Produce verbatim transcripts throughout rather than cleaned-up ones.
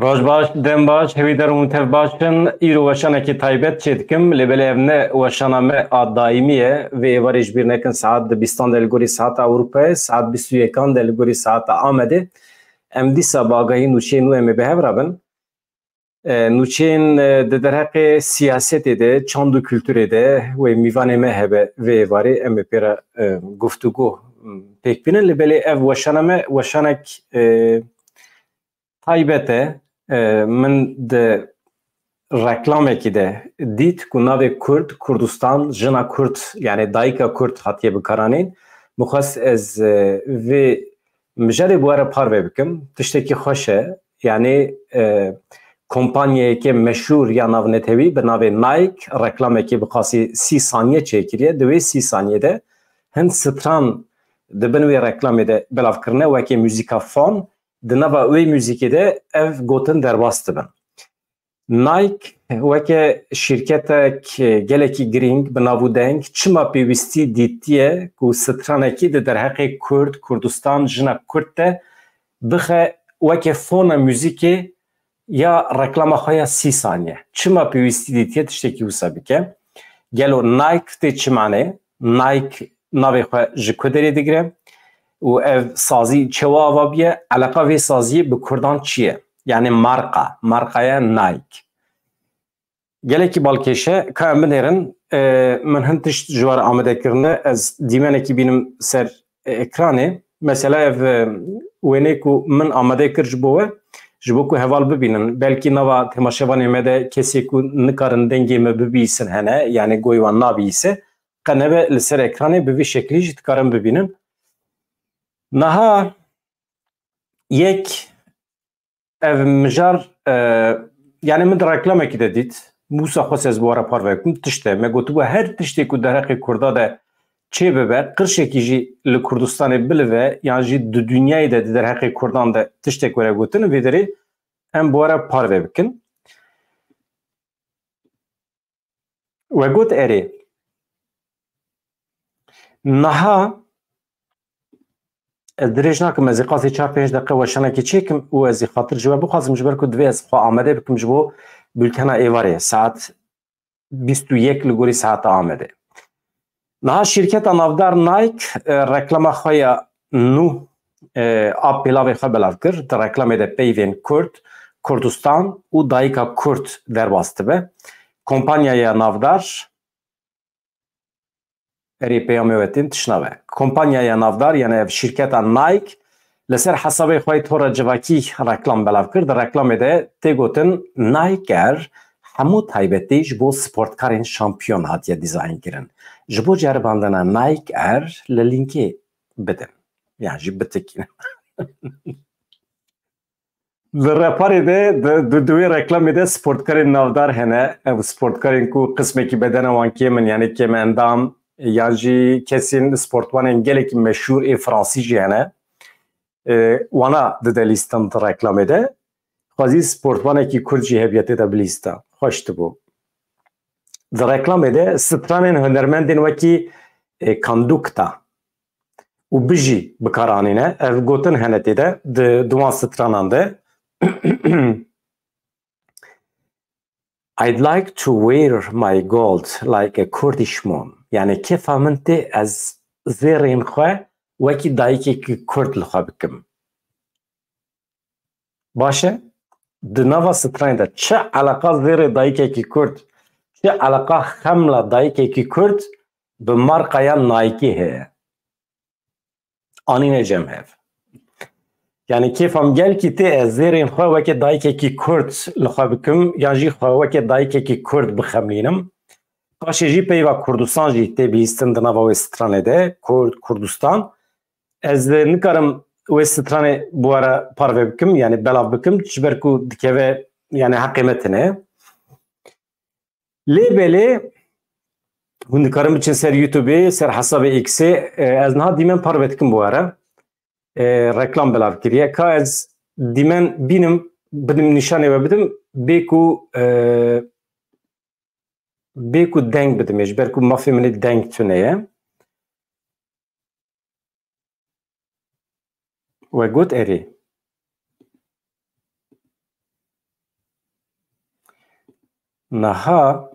Roj baş, dem baş, hêvîdar hûn tev baş in. Îro weşanekî taybet çêdikim, lê belê ev ne weşana me a daîmî ye. Vê êvarê ji bîr nekin, saet di bîstan de li gorî saeta Ewropayê, saet bîst û yekan de li gorî saeta Amedê. Em dîsa bi agahî nûçeyên nû em ê bi hev re bin. E, nûçeyên, e, di derheqê siyasetê de, çand û kulturê de wê mîvanê me hebe vê êvarê em ê pê re, e, guftûgo, m, pêk bînin. Lê belê ev weşana me weşanek, e, taybet e. E, min di reklamekî de dît ku navê Kurd, Kurdistan, jina Kurd, yani dayika Kurd hatiye bikaranîn. Min xwest ez, e, vê mijarê bi we re parve bikim. Tiştekî xweş e. Yani, e, kompanyayeke meşhûr ya navnetewî bi navê Nike reklamekî bi qasî sî saniye çêkiriye. Di wê sî saniyê de hin stran di bin wê reklamê de belav kirine, wekî muzîka fon. Di nava wê muzîkê de ev gotin derbas dibin. Nike weke şîrketek gelekî girîng bi nav û deng çima pêwîstî dîtiye ku stranekî di derheqê Kurd, Kurdistan, jina Kurd de bixe weke fona muzîkê ya reklama xwe ya sî saniye? Çima pêwîstî dîtiye tiştekî wisa bike? Gelo Nike tê çi mane? Nike navê xwe ji ku derê digire û ev sazî çewa ava bûye? Eleqa vê saziyê bi Kurdan çi ye? Yani marka, markaya Nike. Gelekî balkêş e, ka em binêrin, e, min hin tişt ji we re amade kirine, ez dîmenekî bînim ser, e, ekranê. Mesela ev, e, wênê ku min amade kir ji bo we, ji bo ku heval bibînin. Belkî nava temaşevanê me de kesê ku nikarin dengê me bibîsin hene, yani goy wan nabîse, qe nebe li ser ekranê bi vî şeklî jî dikarin bibînin. Niha yek ev mijar, e, yani min di reklamekî de dît. Wisa xwest ez bi we re parve bikim. Tişt e. Me gotibû her tiştê ku derheqê Kurda de çê bibe, qirşekî jî li Kurdistanê bilive, yan jî di dinyayê de di derheqê Kurdan de tiştek were gotin, vê derê em bi we re parve bikin. We got erê. Niha ez dirêj nakim, ez ê qasî çar pênc deqe weşanekê çêkim û ez ê xatir ji we bixwazim, ji ber ku divê ez xwe amade bikim ji bo bultena êvarê, saet bîst û yek li gorî saeta Amedê. Niha şîrketa navdar Nike, e, reklama xwe ya nû, e, a pêlavê xwe belav kir. Di reklamê de peyvên Kurd, Kurdistan û dayika Kurd derbas dibe. Kompanyaya navdar, erê peyamê we tên tişna ve. Kompanyaya navdar, yani ev şîrketa Nike, li ser hesabê xwe yê tora civakî reklam belav kir. Di reklamê de tê gotin, Nike Air hemû taybetî ji bo sportkarên şampiyon hatiye dîzayn kirin. Ji bo ceribandina Nike Air li lînkê bidin. Yan jî bitikînin. Li reparê de, di, di, di wê reklamê de sportkarên navdar hene. Ev sportkarên ku qismekî bedena wan kêm in, yani kêm endam, yan jî kesên sportwanên gelekî meşhûr ê fransî jî hene. E, wana dide lîstin di reklamê de. Xwezî sportwanekî Kurd jî hebiye tê de bilîsta. Xweş dibû. Di reklamê de stranên hunermendên wekî, e, Kandukta û Bijî bi kar anîne. Ev gotin hene tê de, di, di wan stranan de. I'd like to wear my gold like a Kurdish mom. Yani kêfa min tê ez zêrên xwe wekî dayikekî Kurd li xwe bikim. Baş e, di nava stranê de çi eleqa zêrê dayikekî Kurd, çi eleqa xemla dayikekî Kurd bi markaya Nike heye? Anîne cem hev. Yani kêfa min gelkî tê ez zêrên xwe weke dayikekî Kurd li xwe bikim, yan jî xwe weke dayikekî Kurd bixemlînim. Paşê jî peyva Kurdistan jî tê bihîstin di nava wê stranê de, Kurd, Kurdistan. Ez, e, nikarim wê stranê bi we re parve bikim, yani belav bikim, ji ber ku dikeve, yani heqê me tine. Lê belê hûn dikarin biçin ser YouTubeê, ser hesabê Xê, e, ez niha dîmen parve dikim bi we re. E, reklam belav kiriye. Ka ez dîmen bînim, bidim nîşanê we bidim, bê ku, e, bê ku deng bidim, ji ber ku mafê min ê deng tune ye. We got erê. Niha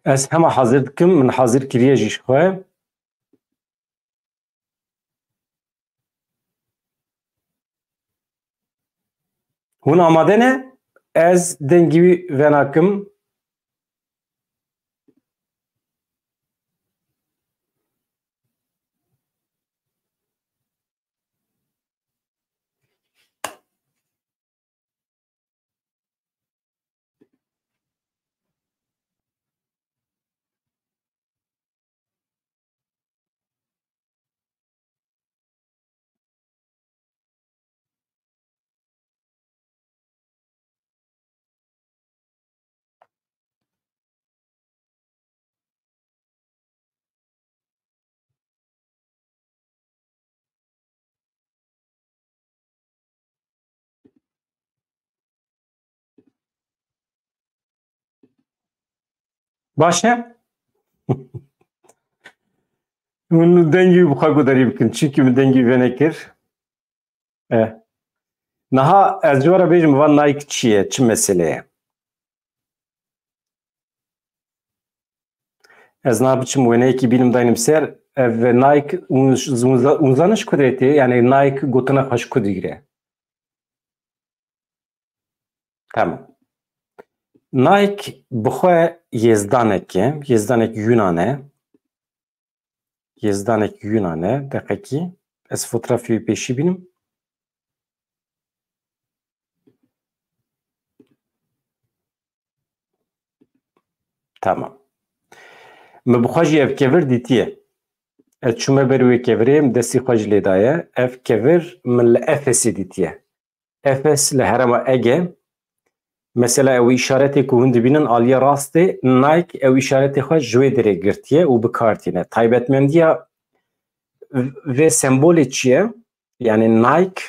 ez hema hazir dikim, min hazir kiriye jî ji xwe. Hûn amade ne? Ez dengî wî venakim. Baş e? Min dengî bi xwe guderî bikin. Çimkî min dengî vê nekir. E. Niha ez ji we re bêjim, va Nike çi ye? Çi mesele ye? Ez niha biçim wêneyekî bînim daynim ser. Ev Nike, hûn, hûn, hûn zanin ji ku derê tê? Yani Nike gotina xwe ji ku digire? Tamam. Nike bi xwe yêzdanek e, yêzdanek Yunan e. Yêzdanek Yunan e. Deqekî. Ez fotografiyê pêşî bînim. Tamam. Min bi xwe jî ev kevir dîtiye. Ez çûme ber wê kevirê, min destî xwe jî lê daye. Ev kevir min li Efesê dîtiye. Efes li herêma Ege. Mesela ew îşaretê ku hûn dibînin aliya rastê, Nike ew îşaretê xwe ji wê derê girtiye û bi kar tîne. Taybetmendiya vê sembolê çi ye? Yani Nike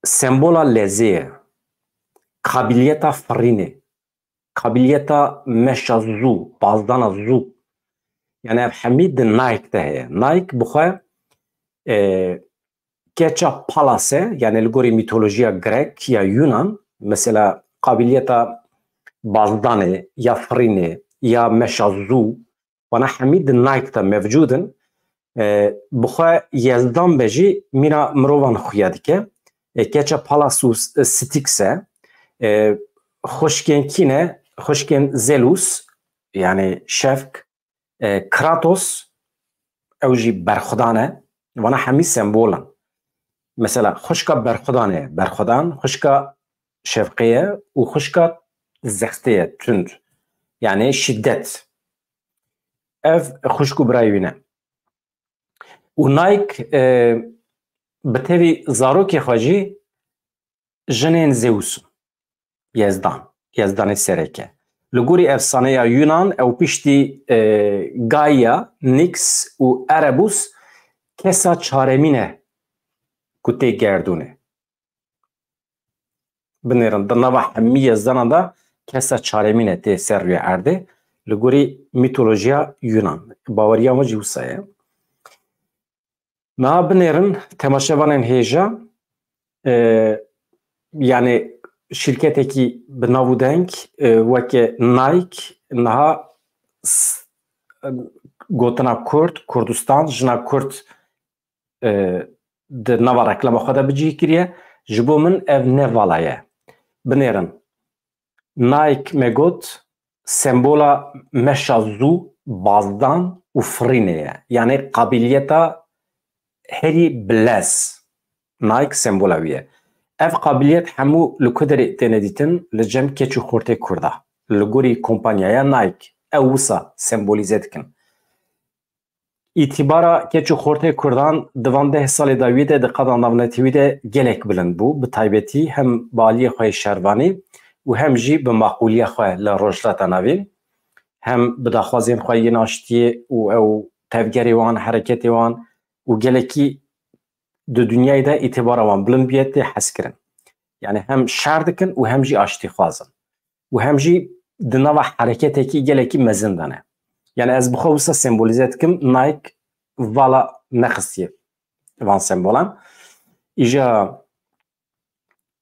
sembola lezê ye. Qabiliyeta firînê. Qabiliyeta meşa zû, bazdana zû. Yani ev hemî di Nike de heye. Nike bi xwe, e, keça Pallas e, yani li gorî mîtolojiya Grek ya Yunan, mesela qabiliyeta bazdanê ya firînê ya meşa zû, wana hemî di Nike de mevcûd in. E, bi xwe yezdan be jî mîna mirovan xuya dike. E, keça Pallas û S-, Styx e. E, xwişkên kî ne? Xwişkên Zeus, yani şevk, e, Kratos, ew jî berxwedan e. Wana hemî sembol in. Mesela xwişka berxwedanê ye, berxwedan, xwişka şevqê ye û xwişka zextê ye, tund. Yani şiddet. Ev xwişk û birayê wî ne. Û Nike, e, bi tevî zarokê xwe jî jinên Zeus in. Yezdan, yezdanê sereke. Li gorî efsaneya Yunan, ew piştî, e, Gaia, Nyx û Erebus kesa çaremîn e ku tê gerdûnê. Binêrin, di nava hemî yezdanan de kesa çaremîn e tê ser rûyê erdê. Li gorî mîtolojiya Yunan. Baweriya me jî wisa ye. Niha binêrin temaşevanên hêja, e, yani şîrketekî bi nav û deng, e, weke Nike, niha s-, gotina Kurd, Kurdistan, jina Kurd, e, di nava reklama xwe de bi cih kiriye. Ji bo min ev ne vala ye. Binêrin. Nike me got, sembola meşa zû, bazdan û firînê ye. Yani qabiliyeta herî bilez. Nike sembola wî ye. Ev qabiliyet hemû li ku derê têne dîtin? Li cem keç û xortê Kurda. Li gorî kompanyaya Nike. Ew wisa sembolîze dikin. Îtîbara keç û xortê Kurdan di van deh salê dawiyê de di qada navnetewî de gelek bilind bû, bi taybetî hem bi aliyê xwe yê şervanî û hem jî bi maqûliya xwe li Rojhilata Navîn, hem bi daxwazên xwe yên aştiyê û ew tevgerê wan, hereketê wan û gelekî di dinyayê de îtîbara wan bilind bûye, tê hezkirin. Yani hem şer dikin û hem jî aştîxwaz in. û hem jî di nava hereketekî gelekî mezin de ne. Yani ez bi xwe wisa sembolîze dikim, Nike vala nexistiye van sembolan. Îja,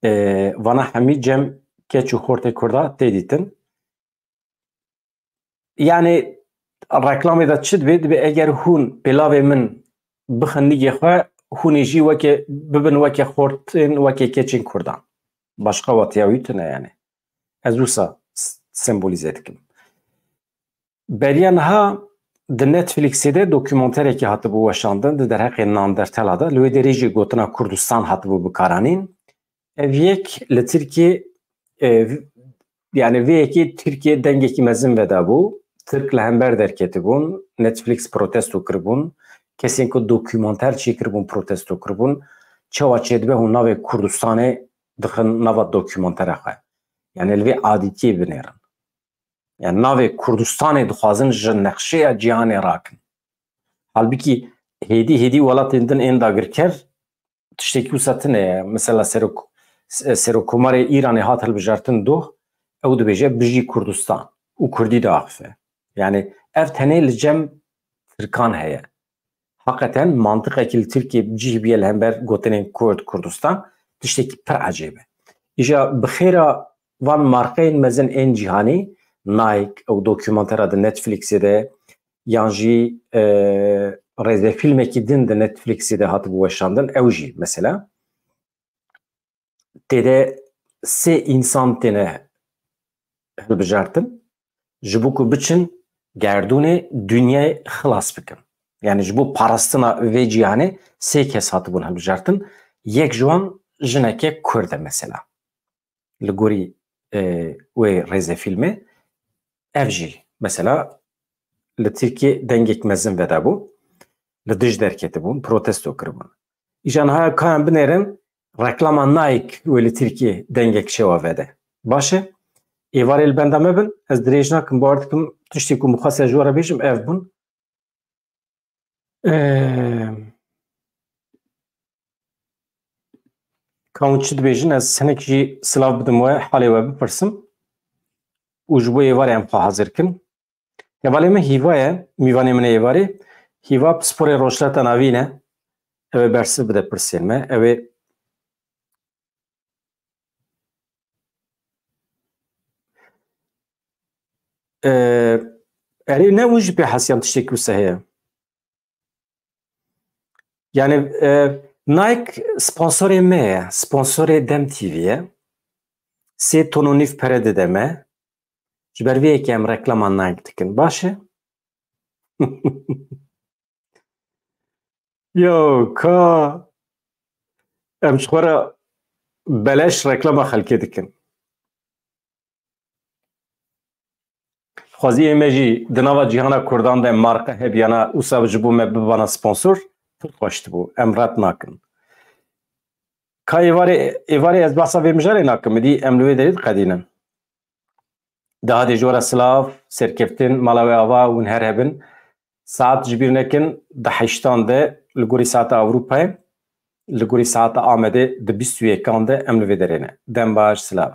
e, vana hemî cem keç û xortê Kurda tê dîtin. Yani reklamê de çi dibe? Dibe eger hûn pêlavê min bixin nigê xwe, hûn ê jî weke, bibin weke xortên, weke keçên Kurdan. Başqa watiya wî tune yani. Ez wisa s-, sembolîze dikim. Beriya niha di Netflixê de dokumenterekî hatibû weşandin, di derheqê Nandertela de, li wê derê jî gotina Kurdistan hatibû bikaranîn. Ev yek li Tirkiyê, e, v-, yani vê yekê Tirkiye dengekî mezin vedabû. Tirk li hember derketibûn, Netflix protesto kiribûn, kesên ku dokumanter çêkiribûn protesto kiribûn. Çawa çêdibe hûn navê Kurdistanê dixin nava dokumentera xwe? Yani li vê adîtiyê binêrin. Yani navê Kurdistanê dixwazin ji nexşeya cîhanê rakin. Halbikî hêdî hêdî welatên din ên dagirker tiştekî wisa tune ye. Mesela serok, Serokkomarê Îranê hat hilbijartin doh, ew dibêje bijî Kurdistan û Kurdî diaxife. Yani ev tenê li cem Tirkan heye. Heqeten mantiqekî li Tirkiyê cih bûye li hember gotinên Kurd, Kurdistan, tiştekî pir ecêb e. Îja bi xêra van markeyên mezin ên cîhanî, Nike, ew dokumentera di Netflixê de, yan jî, e, rêzefîlmekî din di Netflixê de hatibû weşandin, ew jî mesela tê de sê însan têne hilbijartin, ji bo ku biçin gerdûnê dinyayê xilas bikin. Yani ji bo parastina vê cîhanê sê kes hatibûn hilbijartin, yek ji wan jineke Kurd e mesela. Li gorî, e, wê rêzefîlmê, ev jî mesela li Tirkiyê dengek mezin vedabû, li dij derketibûn, protesto kiribûn. Îja niha ka em binêrin, reklama Nike wê li Tirkiyê dengek çawa vede. Baş e? Êvarê li benda me bin, ez dirêj nakim, bawer dikim tiştê ku min xwest ez ji we re bêjim ev bûn. Eee, ka hûn çi dibêjin, ez hinek jî silav bidim we, halê we bipirsim û ji bo êvarê em xwe hazir kin. Hevalê min Hîva ye, mîvanê min ê êvarê. Hîva pisporê Rojhilata Navîn e. Ew ê bersiv bide pirsên me. Ew ê, e, erê ne hûn jî pê hesiyan tiştekî wisa heye. Yani, e, Nike sponsorê me ye, sponsorê Dem T V ye. Sê ton û nîv pere dide me. Ji ber vê yekê em reklama Nike dikin. Baş e? Yo, ka em ji xwe re beleş reklama xelkê dikin. Xweziyê me jî di nava cîhana Kurdan de marka hebiyana, wisa ji bo me bibana sponsor, pir xweş dibû. Em red nakin. Ka êvarê, êvarê ez behsa vê mijarê nakim, êdî em li wê derê diqedînin. Daha dê ji we re silav, serkeftin, mala we ava, hûn her hebin. Saet ji bîr nekin, di heştan de li gorî saeta Ewropayê, li gorî saeta Amedê di bîst û yekan de em li vê derê ne. Dem baş, silav.